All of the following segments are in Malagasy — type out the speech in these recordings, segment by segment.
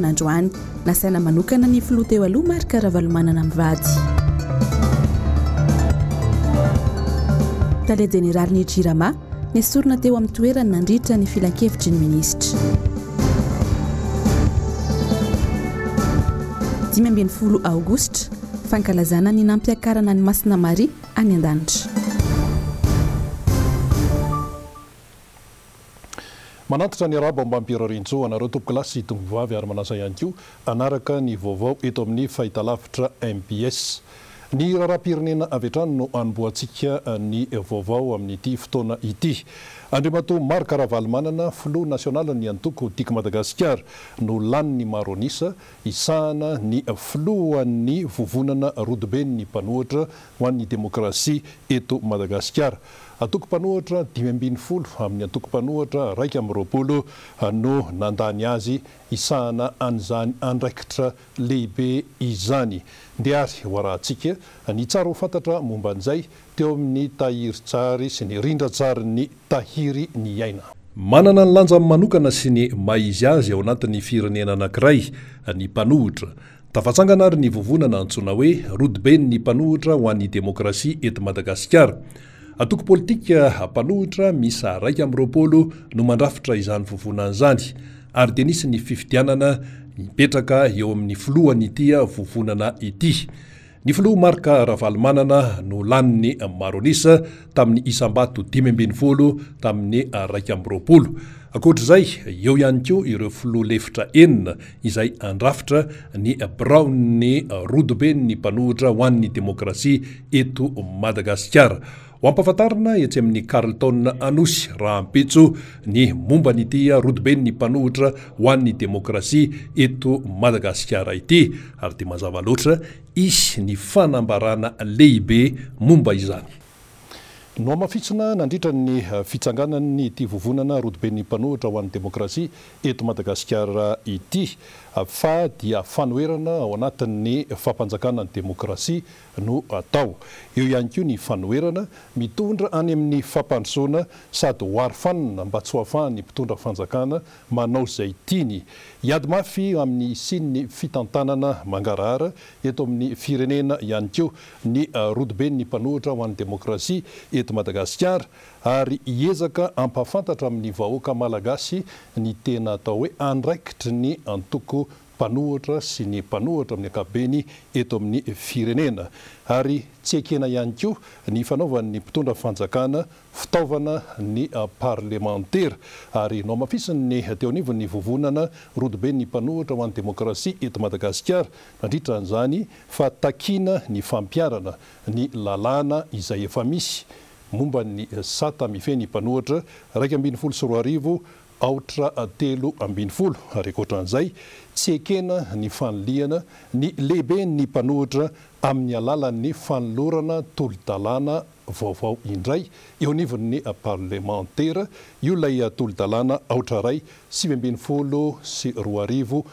fotoana androany. Nasaina manokana ny filoha teo aloha Marc Ravalomanana mivady. Tale jeneralin'ny Jirama, nesorina teo amin'ny toerany nandritra ny filankevitry ny minisitra. 15 aogositra, fankalazana ny nampiakarana an'i Masina Maria any an-danitra. Manantitra ny arahaba ombam-pirariantsoa anareo tompokolahy sy tompovavy ary manasa ihany koa hanaraka ny vaovao eto amin'ny fahitalavitra mbs. Ny raharaham-pirenena avy hatrany no hanombohantsika ny vaovao amin'ity fotoana ity. Andriamatoa Marc Ravalomanana, filoha nasionalin'ny antoko Tiako Madagasikara no lanin'ny maro an'isa hisahana ny filohan'ny vovonana rodoben'ny mpanohitra ho an'ny demokrasia eto Madagasikara. Antoko mpanohitra 15 amin'ny antoko mpanohitra 21 no nandany azy hisahana an'izany andraikitra lehibe izany. Ndeha ary ho arahantsika ny tsara ho fantatra momba an'izay teo amin'ny tahirin-tsary sy ny rindran-tsarin'ny Tahiry ny aina. Manana ny lanjany manokana sy ny maha izy azy ao anatin'ny firenena anankiray ny mpanohitra. Tafatsangana ary ny vovonana antsoina hoe Rodoben'ny mpanohitra ho an'ny demokrasia eto Madagasikara. Antoko politika mpanohitra miisa 21 no mandrafitra izany vovonana izany ary dia nisy ny fifidianana mipetraka eo amin'ny filohan'ity vovonana ity. Ny filoha Marc Ravalomanana no lanin'ny maro an'isa tamin'ny isam-bato 15 tamin'ny 21. Ankoatra izay, eo ihany koa ireo filoha lefitra enina izay handrafitra ny biraon'ny rodoben'ny mpanohitra ho an'ny demokrasia eto Madagasikara. Ho ampahafantarina etsy amin'ny Carlton Anosy rahampitso ny momba an'ity rodoben'ny mpanohitra ho an'ny demokrasia eto Madagasikara ity ary dia mazava loatra hisy ny fanambarana lehibe momba izany. Nohamafisina nandritra ny fitsanganany ity vovonana rodoben'ny mpanohitra ho an'ny demokrasia eto Madagasikara ity fa dia fanoherana ao anatin'ny fampanjakana ny demokrasia no atao. Eo ihany koa ny fanoherana mitondra any amin'ny fampandrosoana sady ho arofanina mba tsy ho afahan'ny mpitondra fanjakana manao izay tiany. Hiady mafy amin'ny hisian'ny fitantanana mangarahara eto amin'ny firenena ihany koa ny rodoben'ny mpanohitra ho an'ny demokrasia eto Madagasikara ary hiezaka hampahafantatra amin'ny vahoaka malagasy ny tena atao hoe andraikitry ny antoko mpanohitra sy ny mpanohitra amin'ny ankapobeny eto amin'ny firenena ary tsy ekena ihany koa ny fanaovan'ny mpitondra fanjakana fitaovana ny parlemantera ary nohamafisin'ny teo anivon'ny vovonana rodoben'ny mpanohitra ho an'ny demokrasia eto Madagasikara nandritra an'izany fa takiana ny fampiharana ny lalàna izay efa misy momba ny sata mifehy ny mpanohitra 2011 aotra 13 ary ankoatran'izay tsy ekena ny fanilihana ny lehiben'ny mpanohitra amin'ny alalan'ny fanolorana tolo-dalàna vaovao indray eo anivon'ny parlemantera, io ilay tolo-dalàna aotra iray 2019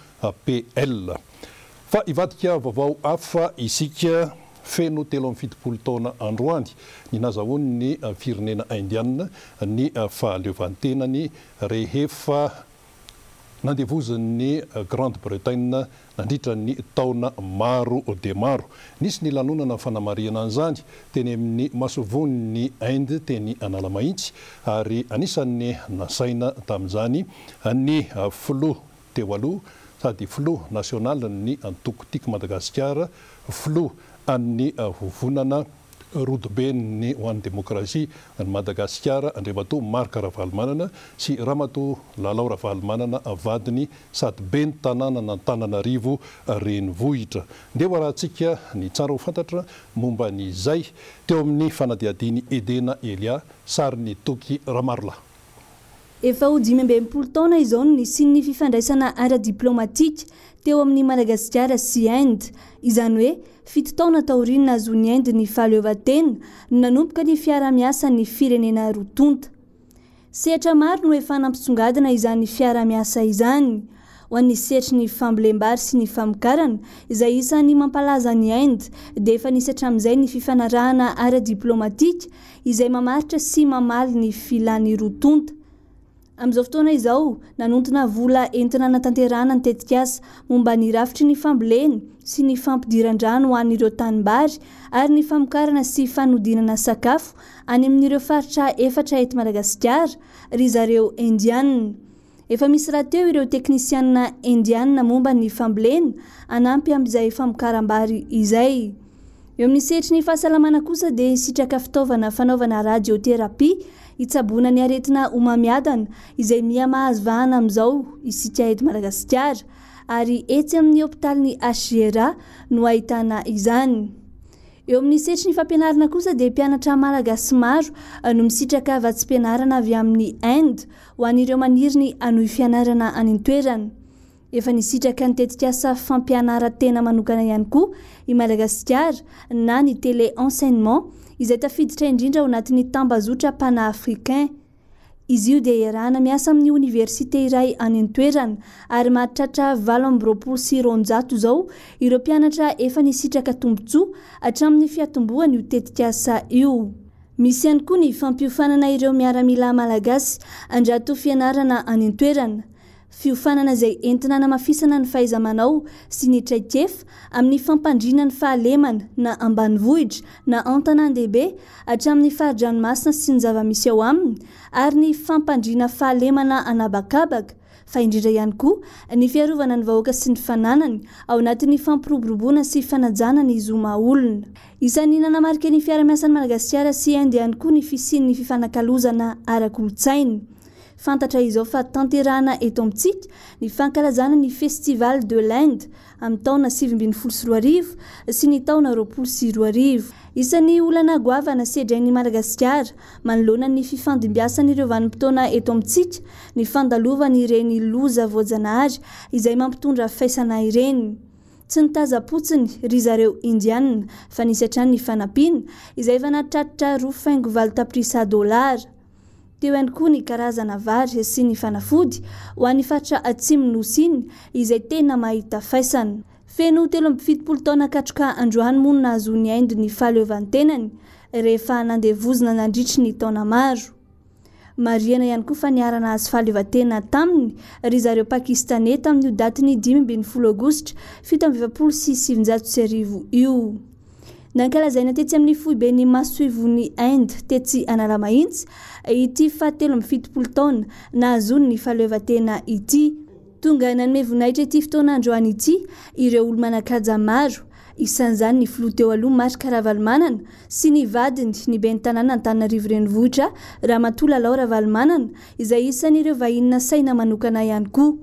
PL. Fa hivadika vaovao hafa isika, feno 73 taona androany ny nazahoan'ny firenena Indiana ny fahaleovantenany rehefa nandevozin'ny Grande Bretagne nandritra ny taona maro dia maro. Nisy ny lanonana fanamarihana an'izany teny amin'ny masoivohon'ny Inde teny Analamahitsy ary anisan'ny nasaina tamin'izany ny filoha teo aloha sady filoha nasionalin'ny antoko Tiako Madagasikara, filoha an'ny vovonana Rodoben'ny ho an'ny demokrasia an'i Madagasikara, Andriamatoa Marc Ravalomanana sy Ramatoa Lalao Ravalomanana vadiny sady ben'ny tanànan'Antananarivo renivohitra. Ndeha ho arahantsika ny tsara ho fantatra momba an'izay teo amin'ny fanadihadian'i Edena Elia, sarin'i Toky Ramarolahy. Efa ho 65 taona izao no nisian'ny fifandraisana ara-diplaomatika teo amin'i Madagasikara sy Inde. Izany hoe, fito taona taorian'ny nahazoan'i Inde ny fahaleovantena no nanomboka ny fiaraha-miasan'ny firenena roa tonta. Sehatra maro no efa nampisongadina izany fiaraha-miasa izany. Ho an'ny sehatry ny fambolem-bary sy ny famokarana, izay isan'ny mampalaza an'i Inde, dia efa nisy hatramin'izay ny fifanarahana ara-diplaomatika izay mamaritra sy mamaly ny filan'ny roa tonta. Amin'izao fotoana izao, nanontona vola entina hanatanterahana ny tetikasa momba ny rafitry ny fambolena sy ny fampidiran-drano ho an'ireo tanimbary ary ny famokarana sy fanodinana sakafo any amin'ireo faritra efatra eto Madagasikara ry zareo Indiana. Efa misy rahateo ireo teknisianina Indiana momba ny fambolena hanampy amin'izay famokaram-bary izay. Eo amin'ny sehatry ny fahasalamana kosa dia hisitraka fitaovana fanaovana radiothérapie hitsaboana ny aretina homamiadana izay miha mahazo vahana amin'izao isika eto Madagasikara ary etsy amin'ny hopitalin'ny HJRA no ahitana izany. Eo amin'ny sehatry ny fampianarana kosa dia mpianatra malagasy maro no misitraka vatsim-pianarana avy amin'ny Inde ho an'ireo maniry ny hanohy fianarana any an-toerana. Efa nisitraka ny tetikasa fampianaran-tena manokana ihany koa i Madagasikara na ny télé-enseignement izay tafiditra indrindra ao anatin'ny tambazotra pana-africain. Izy io dia iarahana miasa amin'ny oniversite iray any an-toerana ary mahatratra 228 izao ireo mpianatra efa nisitraka tombontsoa hatramin'ny fiatombohan'io tetikasa io. Misy ihany koa ny fampiofanana ireo miaramila malagasy handrato fianarana any an-toerana. Fiofanana izay entina hanamafisana ny fahaiza-manao sy ny traikefa amin'ny fampandriana ny fahalemana na ambanivohitra na an-tanàn-dehibe hatramin'ny fari-dranomasina sy ny zava-misy ao aminy ary ny fampandriana fahalemana an'habakabaka fa indrindra ihany koa ny fiarovana ny vahoaka sy ny fananany ao anatin'ny fampiroboroboana sy fanajana ny zo maha-olona. Isan'ny nanamarika ny fiara-miasan'i Madagasikara sy Inde ihany koa ny fisian'ny fifanakalozana ara-kolontsaina. Fantatra izao fa tanterahana eto amintsika ny fankalazana ny Festival de l'Inde amin'ny taona 2019 sy ny taona 2020. Isan'ny olana goavana sedrain'i Madagasikara manoloana ny fifandimbiasan'ireo vanim-potoana eto amintsika ny fandalovan'ireny loza voajanahary izay mampitondra faisana ireny. Tsy nitazam-potsiny ry zareo Indiana fa nisy hatrany ny fanampiana izay efa nahatratra roa faingo valo tapitrisa dolara. Teo ihany koa ny karazana vary sy ny fanafody ho an'ny faritra atsimo Nosy iny izay tena mahita faisana. Feno 73 taona katroka androany moa no nahazoan'i Inde ny fahaleovantenany rehefa nandevozina nandritry ny taona maro. Marihana ihany koa fa niara-nahazo fahaleovantena taminy ry zareo Pakistaney tamin'io datin'ny 15 aogositra 1947 io. Nankalazaina tetsy amin'ny foiben'ny masoivohon'i Inde tetsy Analamahitsy ity faha 73 taona nahazoany ny fahaleovantena ity. Tonga nanome voninahitra ity fotoana androany ity ireo olo-manan-kaja maro, isan'izany ny filoha teo aloha Marc Ravalomanana sy ny vadiny, ny ben'ny tanàna Antananarivo Renivohitra Ramatoa Lalao Ravalomanana, izay isan'ireo vahiny nasaina manokana ihany koa.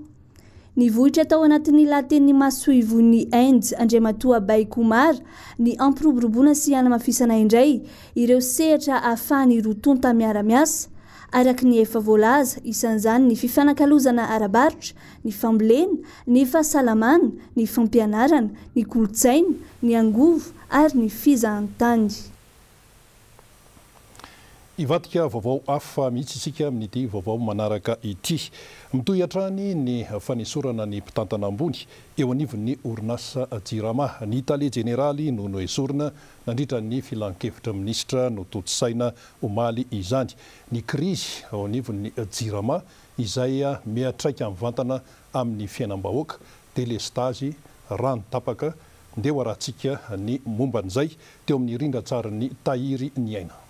Nivoitra tao anatin'ny lahatenin'ny masoivohon'i Inde, Andriamatoa Abhay Kumar, ny hampiroboroboana sy hanamafisana indray ireo sehatra ahafahan'ny roa tonta miara-miasa, araka ny efa voalaza, isan'izany ny fifanakalozana ara-barotra, ny fambolena, ny fahasalamana, ny fampianarana, ny kolontsaina, ny angovo ary ny fizahantany. Hivadika vaovao hafa mihitsy isika amin'ity vaovao manaraka ity. Mitohy hatrany ny fanesorana ny mpitantana ambony eo anivon'ny orinasa Jirama. Ny tale jeneraly no noesorina nandritra ny filankevitry ny minisitra notontosaina omaly izany. Ny krizy ao anivon'ny Jirama izay miantraika mivantana amin'ny fiainam-bahoaka, delestazy, rano tapaka, Ndeha ho arahantsika ny momba an'izay teo amin'ny rindran-tsarin'ny Tahiry ny aina.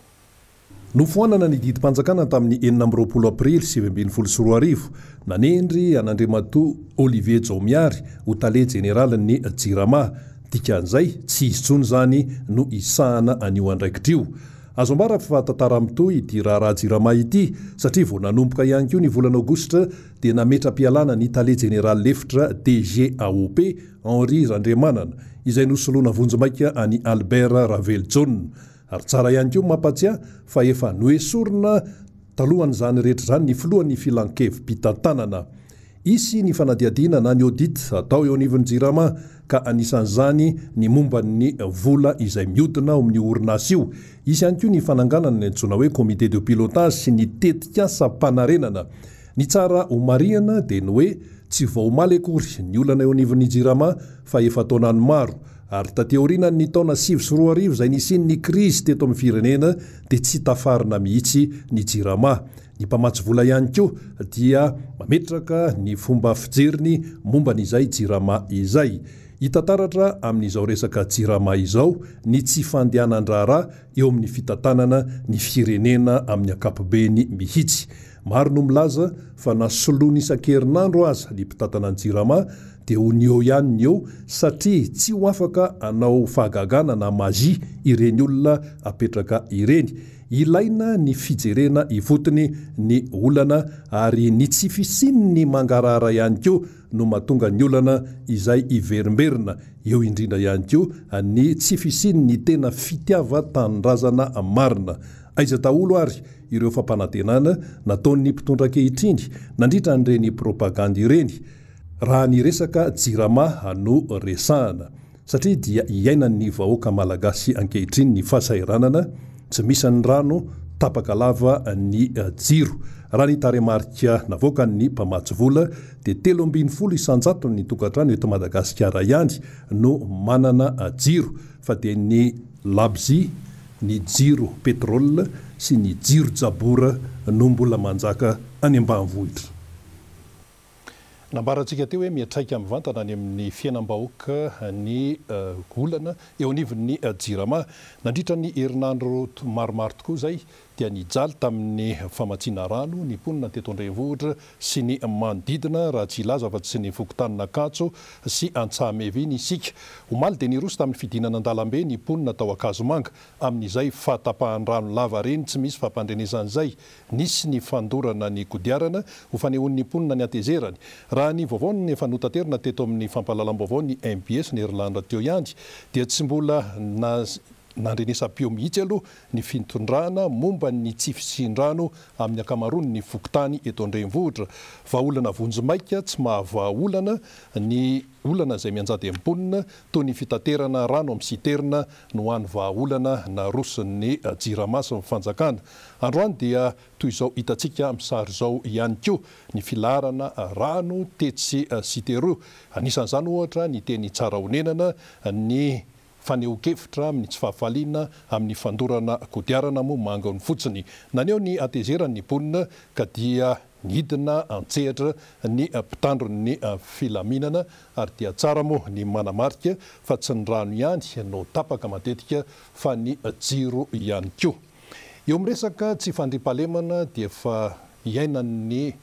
Nofoanana ny didim-panjakana tamin'ny 26 aprily 2019, nanendry an'Andriamatoa Olivier Jaomiary ho tale jeneralin'ny Jirama. Dikan'izay, tsy izy intsony izany no hisahana an'io andraikitra io. Azo ambara fa tantara mitohy ity raharaha Jirama ity, satria vao nanomboka ihany koa ny volana aogositra dia nametra-pialana ny tale jeneraly lefitra DGAOP, Henri Randriamanana, izay nosoloina vonjimaika an'i Albert Ravelojaona. Ary tsara ihany koa ny mampatsiahy fa efa noesorina talohan'izany rehetra izany ny filohan'ny filankevi-pitantanana. Hisy ny fanadihadiana na ny audit atao eo anivon'ny Jirama ka anisan'izany ny momba ny vola izay mihodina ao amin'io orinasa io. Hisy ihany koa ny fananganana ny antsoina hoe comité de pilotage sy ny tetikasam-panarenana. Ny tsara ho marihana dia ny hoe tsy vao omaly akory ny olana eo anivon'ny Jirama fa efa taonany maro. Ary taty aorianan'ny taona 2009 izay nisian'ny krizy teto amin'ny firenena dia tsy tafarina mihitsy ny Jirama. Ny mpamatsy vola ihany koa dia mametraka ny fomba fijeriny momba an'izay Jirama izay. Hita taratra amin'izao resaka Jirama izao ny tsy fandehanan-draharaha eo amin'ny fitantanana ny firenena amin'ny ankapobeny mihitsy. Maro no milaza fa na soloina isan-kerinandro aza ny mpitantana ny Jirama dia ho ny eo ihany ny eo satria tsy ho afaka hanao fahagagana na magie ireny olona apetraka ireny. Ilaina ny fijerena ifotony ny olana ary ny tsy fisian'ny mangarahara ihany koa no mahatonga ny olana izay hiverimberina. Eo indrindra ihany koa ny tsy fisian'ny tena fitiavan-tanindrazana marina. Aiza daholo ary ireo fampanantenana nataon'ny mpitondra ankehitriny nandritra an'ireny propagandy ireny raha ny resaka jirama no resahana? Satria dia iainan'ny vahoaka malagasy ankehitriny ny fahasahiranana, tsy misy ny rano, tapaka lava ny jiro. Raha ny tarehimarika navoakan'ny mpamatsy vola dia 13 isan-jaton'ny tokantrano eto Madagasikara ihany no manana jiro fa dia ny labozia, ny jiro pétrole sy ny jiro jabora no mbola manjaka any ambanivohitra. Nambarantsika teo hoe miantraika mivantana any amin'ny fiainam-bahoaka ny olana eo anivon'ny Jirama. Nandritra ny herinandro maromaro tokoa izay dia nijaly tamin'ny famatsiana rano ny mponina teto an-drenivohitra sy ny manodidina, raha tsy hilaza afa-tsy ny fokontanin'Ankatso sy Antsahamevina isika. Omaly dia niroso tamin'ny fidinana an-dalambe ny mponina tao Ankazomanga amin'izay fahatapahan-drano lava reny tsy misy fampandrenesana izay. Nisy ny fandorana ny kodiarana ho fanehoan'ny mponina ny hatezerany. Raha ny vaovao efa notaterina teto amin'ny fampahalalam-baovao ny mbs ny herinandro teo ihany dia tsy mbola nandrenesam-peo mihitsy aloha ny fitondrana momba ny tsy fisian-drano amin'ny ankamaroan'ny fokontany eto an-drenivohitra. Vahaolana vonjimaika tsy mahavaha olana ny olana izay mianjady amin'ny mponina, toy ny fitaterana rano amin'ny siterina no hany vahaolana naroson'ny Jirama sy ny fanjakana. Androany dia toy izao hitantsika amin'ny sary izao ihany koa ny filaharana rano tetsy sy teroa. Anisan'izany ohatra ny teny Tsarahonenana, ny Fanehoan-kevitra amin'ny tsy fahafaliana amin'ny fandorana kodiarana moa mangony fotsiny. Naneho ny hatezerany ny mponina ka dia nidina an-tsehatra ny mpitandro ny filaminana ary dia tsara moa ny manamarika fa tsy ny rano ihany no tapaka matetika fa ny jiro ihany koa. Eo amin'ny resaka tsy fandriampahalemana dia efa iainan'ny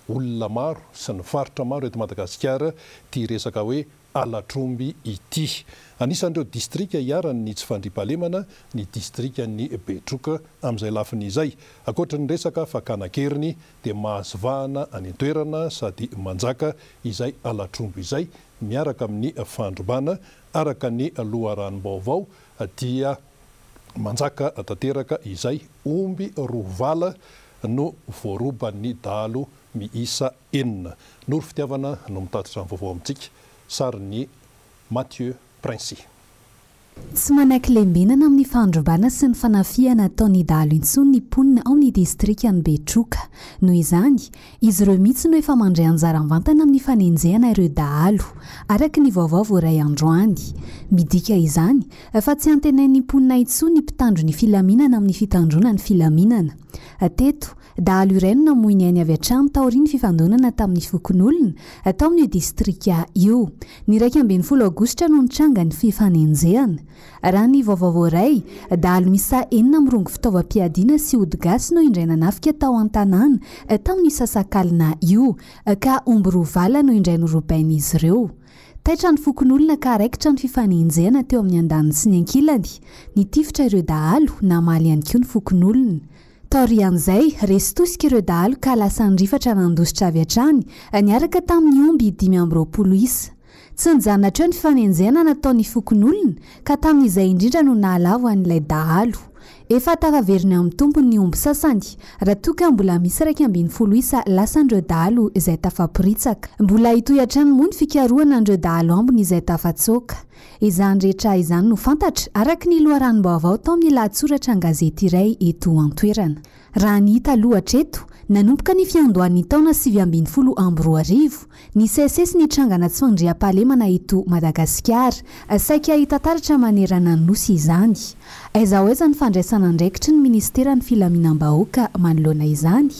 olona maro sy ny faritra maro eto Madagasikara ity resaka hoe halatr'omby ity. Anisan'ireo distrika iharan'ny tsy fandriampahalemana ny distrikan'i Betroka amin'izay lafiny izay. Ankoatry ny resaka fakana an-keriny dia mahazo vahana any an-toerana sady manjaka izay halatr'omby izay miaraka amin'ny fandrobana. Araka ny loharanom-baovao dia manjaka tanteraka izay omby roa vala no voaroban'ny dahalo miisa enina. Noro Fitiavana no mitatitra ny vaovao amintsika. Sarin'i Mathieu Princi. Tsy manaiky lembenana amin'ny fandrobana sy ny fanafihana ataon'ny dahalo intsony ny mponina ao amin'ny distrikan'i Betroka. Noho izany, izy ireo mihitsy no efa mandray anjara mivantana amin'ny fanenjehana ireo dahalo, araka ny vaovao voaray androany. Midika izany, fa tsy antenain'ny mponina intsony ny mpitandro ny filaminana amin'ny fitandroana ny filaminana. Teto, Dahalo iray no namoy ny ainy avy hatrany taorian'ny fifandonana tamin'ny fokonolona tao amin'io distrika io. Ny 11 aogositra no nitranga ny fifanenjehana. Raha ny vaovao voaray, dahalo miisa enina mirongo fitaovam-piadiana sy ody gasy no indray nanafika tao an-tanàna tamin'io sasakalina io, ka omby roa vala no indray norobain'izy ireo. Taitra ny fokonolona ka raikitra ny fifanenjehana teo amin'ny andaniny sy ny ankilany. Nitifitra ireo dahalo, namaly ihany koa ny fokonolona. Taorian'izay, resy tosika ireo dahalo ka lasa nirifatra nandositra avy hatrany, niaraka tamin'ny omby 25 isa. Tsy nijanona hatreo ny fifanenjehana nataon'ny fokonolona ka tamin'izay indrindra no nahalavo an'ilay dahalo. Efa tafaverina amin'ny tompony ny omby sasany, raha toa ka mbola misy 11 isa lasan'ireo dahalo izay tafaporitsaka. Mbola hitohy hatrany moa ny fikarohana an'ireo dahalo ambiny izay tafatsoaka. Izany rehetra izany no fantatra, araka ny loharanom-baovao tao amin'ny lahatsoratra an-gazety iray eto an-toerana. Raha ny hita aloha hatreto, nanomboka ny fiandohan'ny taona 2019, nisesisesy ny trangana tsy fandriampahalemana eto Madagasikara. Saika hita taratra manerana ny Nosy izany. Aiza ho aiza ny fandraisana andraikitry ny minisiteran'ny Filaminam-bahoaka manoloana izany?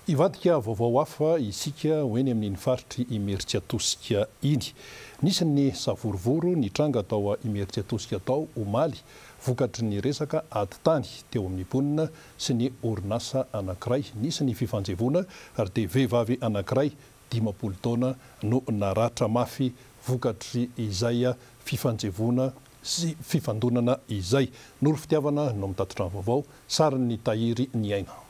Hivadika vaovao hafa isika ho eny amin'iny faritr'i Imerintsiatosika iny. Nisy ny savorovoro nitranga tao Imerintsiatosika tao omaly vokatry ny resaka ady tany teo amin'ny mponina sy ny orinasa anankiray. Nisy ny fifanjevoana ary dia vehivavy anankiray 50 taona no naratra mafy vokatry izay fifanjevoana sy fifandonana izay. Noro Fitiavana no mitatitra ny vaovao, sarin'ny Tahiry ny aina.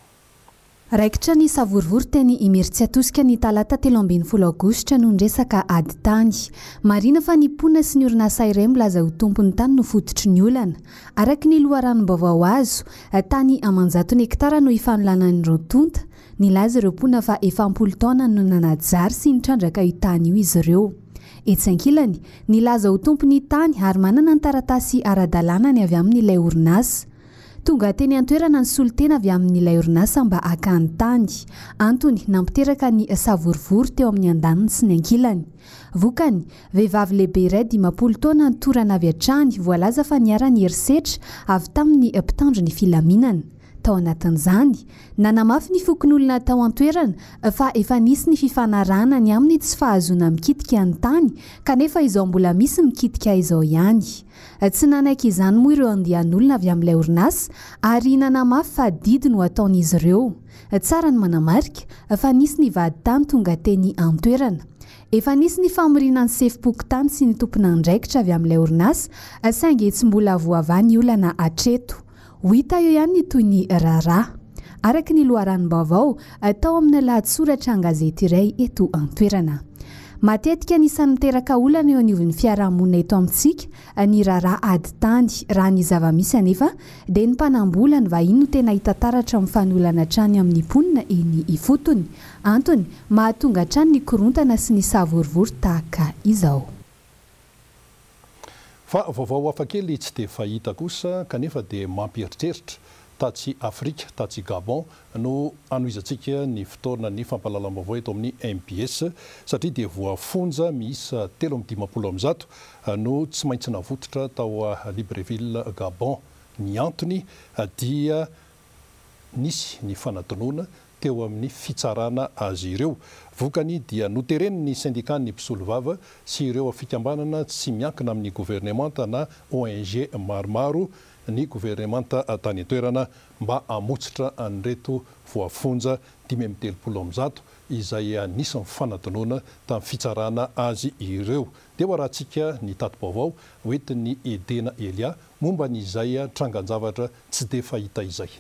Raikitra ny savorovoro teny Imerintsiatosika ny talata 13 aogositra noho ny resaka ady tany. Marihina fa ny mponina sy ny orinasa iray milaza ho tompon'ny tany no fototry ny olana. Araka ny loharanom-baovao azo, tany aman-jatony hektara no ifanolanan'ny roa tonta. Nilaza ireo mponina fa efa am-polo taona no nanajary sy nitrandraka io tany io izy ireo. Etsy ankilany, nilaza ho tompon'ny tany ary manana ny taratasy ara-dalàna ny avy amin'ilay orinasa. Tonga teny an-toerana ny solontena avy amin'ilay orinasa mba haka ny tany. Antony nampiteraka ny savorovoro teo amin'ny andaniny sy ny ankilany. Vokany, vehivavy lehibe iray 50 taona nitorana avy hatrany voalaza fa niharan'ny herisetra avy tamin'ny mpitandro ny filaminana. Tao anatin'izany, nanamafy ny fokonolona tao an-toerana fa efa nisy ny fifanarahana ny amin'ny tsy fahazoana mikitika ny tany kanefa izao mbola misy mikitika izao ihany. Tsy nanaiky izany moa ireo andian'olona avy amin'ilay orinasa ary nanamafy fa didy no ataon'izy ireo. Tsara ny manamarika fa nisy ny vadintany tonga teny an-toerana. Efa nisy ny famoriana ny sefom-pokontany sy ny tompon'andraikitra avy amin'ilay orinasa saingy tsy mbola voavaha ny olana hatreto. Ho hita eo ihany ny tohin'ny raharaha. Araka ny loharanom-baovao tao amina lahatsoratra an-gazety iray eto an-toerana. Matetika anisan'ny miteraka olana eo anivon'ny fiarahamonina eto amintsika ny raharaha ady tany. Raha ny zava-misy anefa dia ny mpanam-bola, ny vahiny no tena hita taratra mifanolana hatrany amin'ny mponina eny ifotony. Antony mahatonga hatrany ny korontana sy ny savorovoro tahaka izao. Fa vaovao hafakely tsy dia fahita kosa kanefa dia mampieritreritra, tatsy Afrika, tatsy Gabon no hanohizantsika ny fotoanan'ny fampahalalam-baovao eto amin'ny mbs satria dia voafonja miisa 153 no tsy maintsy navototra tao Libreville Gabon. Ny antony dia nisy ny fanadinoana teo amin'ny fitsarana azy ireo. Vokany dia noteren'ny sendikan'ny mpisolovava sy ireo fikambanana tsy miankina amin'ny governemanta na ONG maromaro ny governemanta tany an-toerana mba hamotsitra an'ireto voafonja 135 izay nisy ny fanadinoana tamin'ny fitsarana azy ireo. Dia ho arahantsika ny tati-baovao hoentin'i Edena Elia momba ny izay trangan-javatra tsy dia fahita izay.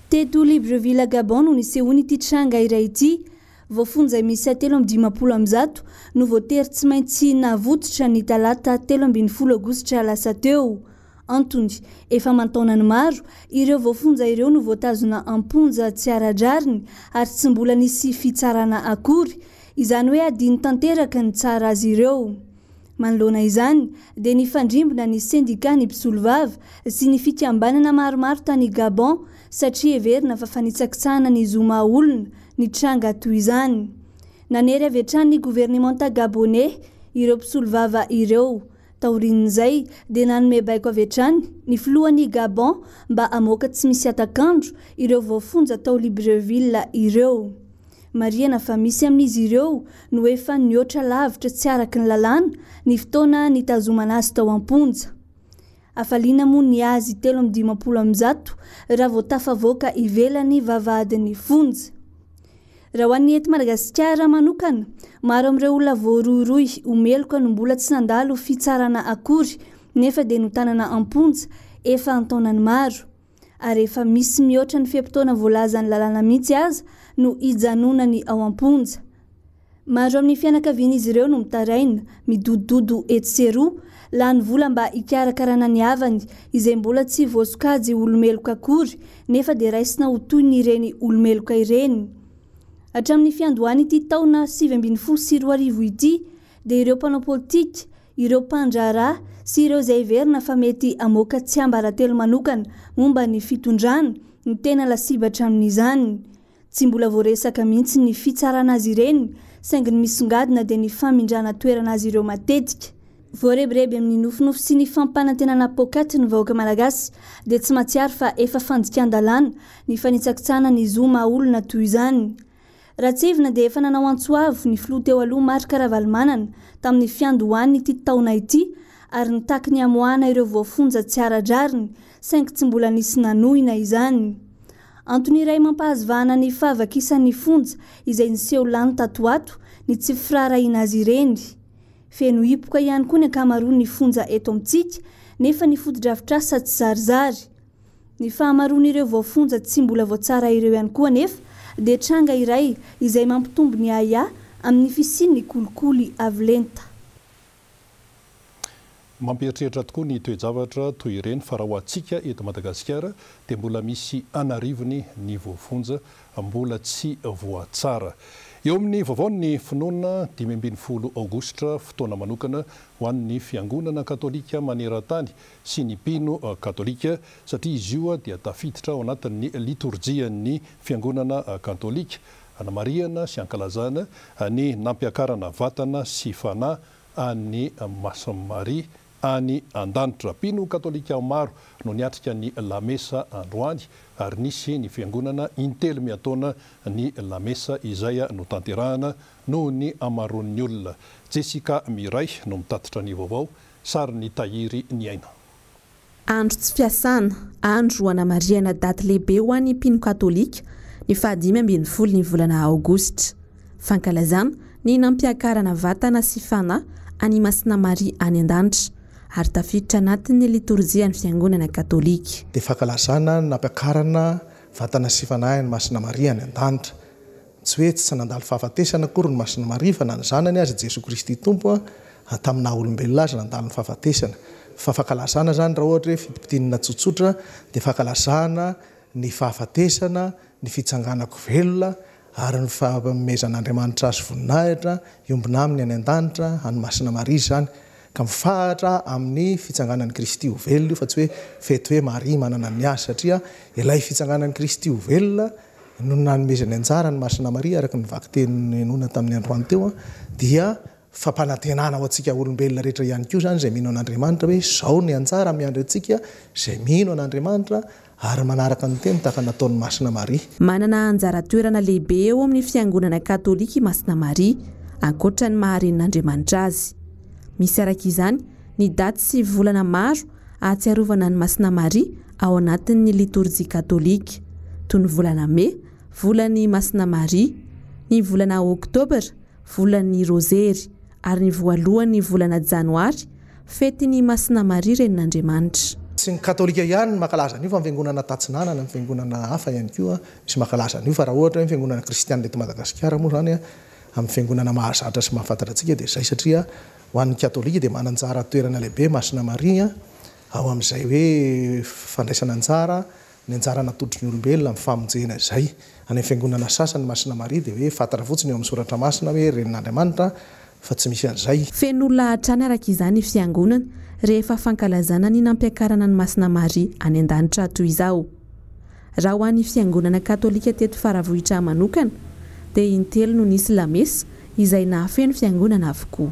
Teto Libreville Gabon no nisehoan'ity tranga iray ity. Voafonja miisa 153 no voatery tsy maintsy navotsitra ny talata 13 aogositra lasa teo. Antony, efa aman-taonany maro ireo voafonja ireo no voatazona am-ponja tsy ara-drariny ary tsy mbola nisy fitsarana akory. Izany hoe adino tanteraka ny tsara azy ireo. Manoloana izany dia nifandrimbona ny sendikà ny mpisolovava sy ny fikambanana maromaro tany Gabon satria heverina fa fanitsakitsahana ny zo maha olona ny tranga toy izany. Nanery avy hatrany ny governemanta Gaboney ireo mpisolovava ireo. Taorian'izay dia nanome baiko avy hatrany ny filohan'i Gabon mba hamoaka tsy misy hatak'andro ireo voafonja tao Libreville ireo. Marihana fa misy amin'izy ireo no efa nihoatra lavitra tsy araka ny lalàna ny fotoana nitazomana azy tao am-ponja. Hafaliana moa ny azy 153 raha vao tafavoaka ivelan'ny vavahadin'ny fonja. Raha ho an'ny eto Madagasikara manokana, maro amin'ireo olona voarohirohy ho meloka no mbola tsy nandalo fitsarana akory nefa dia notanana am-ponja efa an-taonany maro. ary efa misy mihoatra ny fe-potoana voalazan'ny lalàna mihitsy aza no hijanonany ao am-ponja. Maro amin'ny fianakavian'izy ireo no mitaraina, midodododo etsy sy eroa, lany vola mba hikarakarana ny havany izay mbola tsy voasokajy ho olo-meloka akory nefa dia raisina ho toy ny ireny olo-meloka ireny. Hatramin'ny fiandohan'ity taona 2019 ity dia ireo mpanao politika, ireo mpandraharaha sy ireo izay heverina fa mety hamoaka tsiambaratelo manokana momba ny fitondrana no tena lasibatra amin'izany. Tsy mbola voaresaka mihitsy ny fitsarana azy ireny saingy ny misongadina dia ny famindrana toerana azy ireo matetika. Voarebireby amin'ny nofinofy sy ny fampanantenana poakaty ny vahoaka malagasy dia tsy mahatsiaro fa efa fandikan-dalàna ny fanitsakitsahana ny zo maha olona toy izany. Raha tsiahivina dia efa nanao antso avo ny filoha teo aloha Marc Ravalomanana tamin'ny fiandohan'ity taona ity ary nitaky ny hamoahana ireo voafonja tsy ara-drariny saingy tsy mbola nisy nanohina izany. Antony iray mampahazo vahana ny fahavakisan'ny fonja izay niseho lany tato ho ato ny tsy firaharahiana azy ireny. Feno hipoka ihany koa ny ankamaroan'ny fonja eto amintsika nefa ny fotodrafitrasa tsy zarizary. Ny fahamaroan'ireo voafonja tsy mbola voatsara ireo ihany koa anefa dia tranga iray izay mampitombo ny ahiahy amin'ny fisian'ny kolikoly avo lenta. Mampieritreritra tokoa ny toe-javatra toy ireny fa raha ho antsika eto Madagasikara dia mbola misy an'arivony ny voafonja mbola tsy voatsara. Eo amin'ny vaovaon'ny finoana, 15 aogositra, fotoana manokana ho an'ny Fiangonana katolika maneran-tany sy ny mpino katolika satria izy io dia tafiditra ao anatin'ny litorjian'ny Fiangonana katolika, anamarihana sy ankalazana ny nampiakarana vatana sy fanahy an'i Masin'i Maria any an-danitra. Mpino katolika maro no niatrika ny lamesa androany ary nisy ny fiangonana intelo miantaona ny lamesa izay notanterahana noho ny hamaroan'ny olona. Jessica Miray no mitatitra ny vaovao, sarin'i Tahiry Niaina. Andro tsy fiasana, andro hanamarihana daty lehibe ho an'ny mpino katolika, ny fahadimy ambin'ny folo ny volana aogositra. Fankalazana ny nampiakarana vatana sy fanahy an'i Masina Maria any an-danitra, ary tafiditra anatin'ny litorjian'ny Fiangonana katolika. Dia fankalazana ny nampiakarana vatana sy fanahy an'i Masina Maria any an-danitra. Tsy hoe tsy nandalo fahafatesana akory ny Masina Maria fa na ny Zanany aza, Jesoa Kristy Tompo, tamin'ny naha olombelona azy nandalo ny fahafatesana. Fa fankalazana izany raha ohatra hoe fintimpitinina tsotsotra dia fankalazana ny fahafatesana, ny fitsanganako velona ary ny fanomezan'Andriamanitra azy voninahitra hiombona aminy any an-danitra, any Masina Maria izany. Ka mifahatra amin'ny fitsanganan'i Kristy ho velona io fa tsy hoe fety hoe Maria manana ny azy satria ilay fitsanganan'i Kristy ho velona no nanomezany anjara an'i Masina Maria araka ny vakiteny nohenoina tamin'ny androany teo dia fampanantenana ho antsika olombelona rehetra ihany koa izany izay mino an'Andriamanitra hoe izao ny anjara miandry antsika izay mino an'Andriamanitra ary manaraka ny teny tahaka nataon'i Masina Maria. Manana anjara toerana lehibe eo amin'ny Fiangonana Katolika i Masina Maria, ankoatra ny maha Renin'Andriamanitra azy. Misy araka izany ny daty sy volana maro ahatsiarovana an'i Masina Maria ao anatin'ny litorjia katolika, toy ny volana mey, volan'i Masina Maria, ny volana oktobra, volan'ny Rozery, ary ny voalohan'ny volana janoary, fetin'i Masina Maria Renin'Andriamanitra. Tsy ny katolika ihany no mankalaza an'io fa ny fiangonana tatsinanana, ny fiangonana hafa ihany koa misy mankalaza an'io fa raha ohatra hoe ny fiangonana kristianina eto Madagasikara moa izany amin'ny fiangonana mahazatra sy mahafantatra antsika dia izay satria ho an'ny katolika dia manan-jara toerana lehibe Masina Maria ao amin'izay hoe fandraisana anjara, ny anjara natolotry ny olombelona amin'ny famonjena izay. Any amin'ny fiangonana sasany Masina Maria dia hoe fantatra fotsiny eo amin'ny soratra masina hoe renin'Andriamanitra fa tsy misy an'izay. Feno olona hatrany araka izany ny fiangonana rehefa fankalazana ny nampiakarana an'i Masina Maria any an-danitra toy izao. Raha ho an'ny fiangonana katolika teto Faravohitra manokana dia intelo no nisy lamesa izay nahafeno fiangonana avokoa.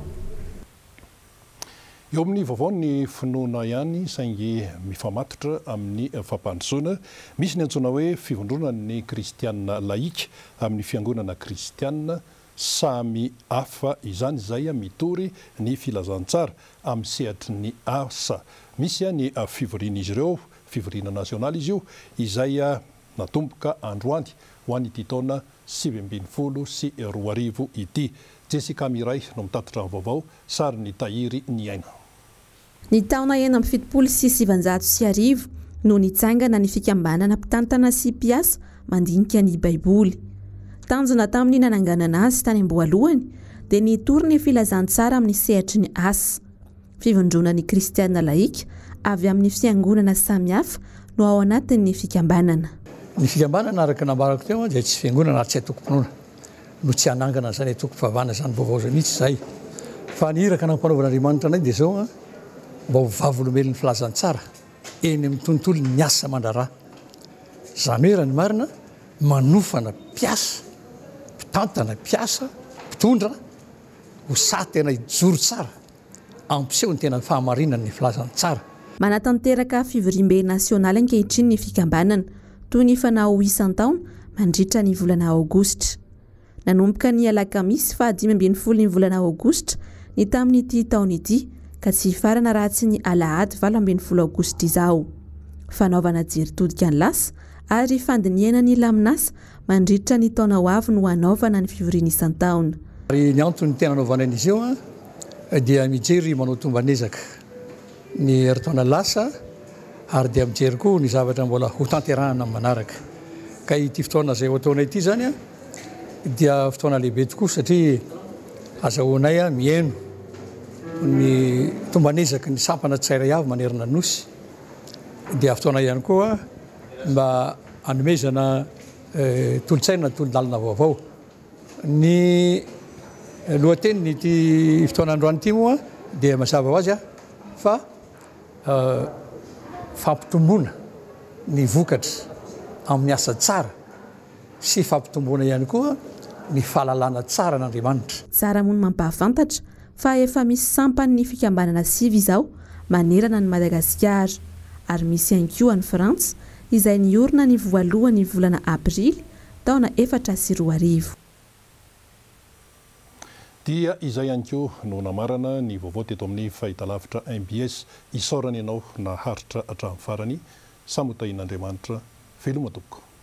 Eo amin'ny vaovao ny finoana ihany saingy mifamatotra amin'ny fampandrosoana. Misy ny antsoina hoe fivondronan'ny kristiana laika amin'ny fiangonana kristiana samy hafa izany izay mitory ny filazantsara amin'ny sehatry ny asa. Misy ny fivorian'izy ireo, fivoriana nasionaly izy io, izay natomboka androany ho an'ity taona 2019 ity. Jessica Miray no mitatitra ny vaovao, sarin'i Tahiry Niaina. Ny taona 1976 no nitsangana ny fikambanana mpitantana sy mpiasa mandinika ny Baiboly. Tanjona tamin'ny nananganana azy tany am-boalohany dia ny hitory ny filazantsara amin'ny sehatry ny asa. Fivondronan'ny kristiana laika avy amin'ny fiangonana samihafa no ao anatin'ny fikambanana. Ny fikambanana araka ny nambarako teo dia tsy fiangonana ary tsy antokom-pinoana no tsy hanangana an'izany antokom-pivavahana izany vaovao izany mihitsy izahay. Fa ny iraka nampanaovan'Andriamanitra anay dia izao, mba ho vavolombelon'ny filazantsara eny amin'ny tontolon'ny asa aman-draharaha. Izany hoe raha ny marina, manofana mpiasa, mpitantana, mpiasa, mpitondra ho sahy tena hijoro tsara, hampiseho ny tena fahamarinan'ny filazantsara. Manatanteraka fivoriambe nasionaly ankehitriny ny fikambanana, toy ny fanao isan-taona mandritra ny volana aogositra. Nanomboka ny alakamisy faha 15 ny volana aogositra ny tamin'ity taona ity ka tsy hifarana raha tsy ny alahady 18 aogositra izao. Fanaovana jery todika ny lasa ary fandinihana ny lamin'asa mandritra ny taona ho avy no hanaovana ny fivoriana isan-taona. Ary ny antony tena anaovana an'izy io dia mijery manao tomban'ezaka ny herintaona lasa ary dia mijery koa ny zavatra mbola hotanterahana amin'ny manaraka. Ka ity fotoana izay ho ataonay ity izany dia fotoana lehibe tokoa satria azahoanay mihaino ny tomban'ezaky ny sampana tsirairay avy manerana ny Nosy. Dia fotoana ihany koa mba hanomezana tolo-tsaina na tolo-dalana vaovao. Ny lohatenin'ity fotoana androany ity moa dia mazava ho azy fa fampitomboana ny vokatra amin'ny asa tsara sy fampitomboana ihany koa ny fahalalana tsara an'Andriamanitra. Tsara moa ny mampahafantatra fa efa misy sampan'ny fikambanana sivy izao manerana an'i Madagasikara ary misy ihany koa any Frantsa izay niorina ny voalohan'ny volana aprily taona 2004. Dia izay ihany koa no namarana ny vaovao teto amin'ny fahitalavitra mbs. Isaorana ianao naharitra hatramin'ny farany. Samy ho tahian'Andriamanitra. Veloma tompoko.